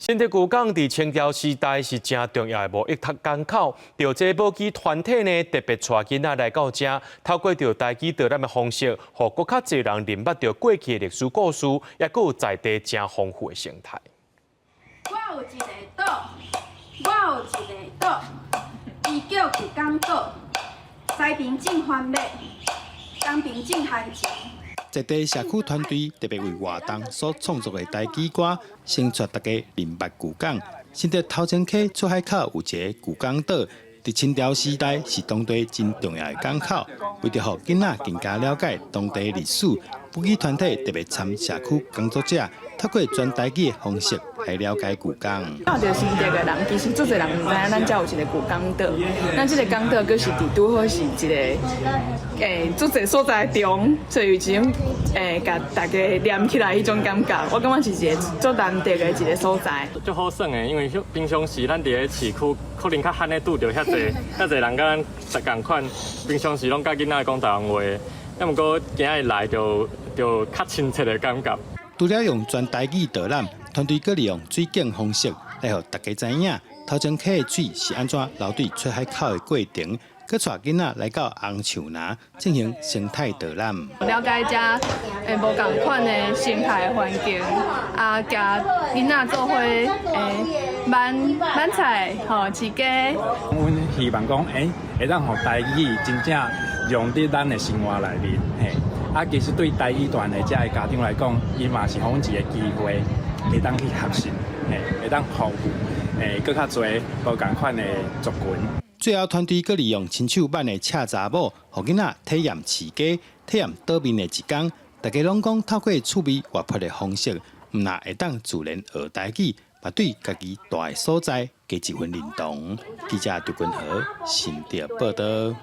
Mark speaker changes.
Speaker 1: 新竹舊港佇清朝時代是誠重要的貿易港口，著這母語團體呢特別帶囡仔來到遮，透過著台語導覽的方式，予閣較濟人認捌著過去的歷史故事，抑閣有在地誠豐富的生態。
Speaker 2: 我有一个島，我有一个島，伊叫舊港島，西爿種番麥，東爿種番薯。
Speaker 3: 在地社區團隊特別為活動所創作的台語歌，先帶大家認捌舊港。新竹頭前溪出海口有一个舊港島，佇清朝時代是當地真重要的港口。為著予囡仔更加了解當地歷史，母語團體特別參社區工作者，透過全台語的方式來了解舊港。
Speaker 4: 到著新竹的人，其實足濟人毋知影咱遮有一个舊港島。咱這个港島閣是佇拄好是一个足濟所在中，所以有一種共大家連起來彼種感覺。我感覺是一个足難得的一个所在。
Speaker 5: 足好耍的，因為平常時咱佇咧市區可能較罕咧拄著遐濟遐濟人佮咱仝款，平常時攏佮囡仔講台灣話，啊毋過今日來就就較親切的感覺。
Speaker 3: 除了用全台語導覽，團隊閣利用水景方式來予大家知影頭前溪的水是按怎流對出海口的過程，閣帶囡仔來到紅樹林進行生態導覽。
Speaker 4: 了解遮無仝款的生態環境，啊，共囡仔做伙挽挽菜吼飼雞。
Speaker 6: 阮希望講，會當予台語真正融佇咱的生活內面，嘿。啊，其實對台語團的遮个家長來講，伊嘛是予阮一个機會，會當去學習，嘿，會當服務，閣較濟無仝款的族群。
Speaker 3: 最後，團隊閣利用親手挽的赤查某，予囡仔體驗飼雞、體驗島面的一工。大家攏講透過趣味活潑的方式，毋但會當自然學台語，嘛對家己蹛的所在加一份認同。記者張君和新竹報導。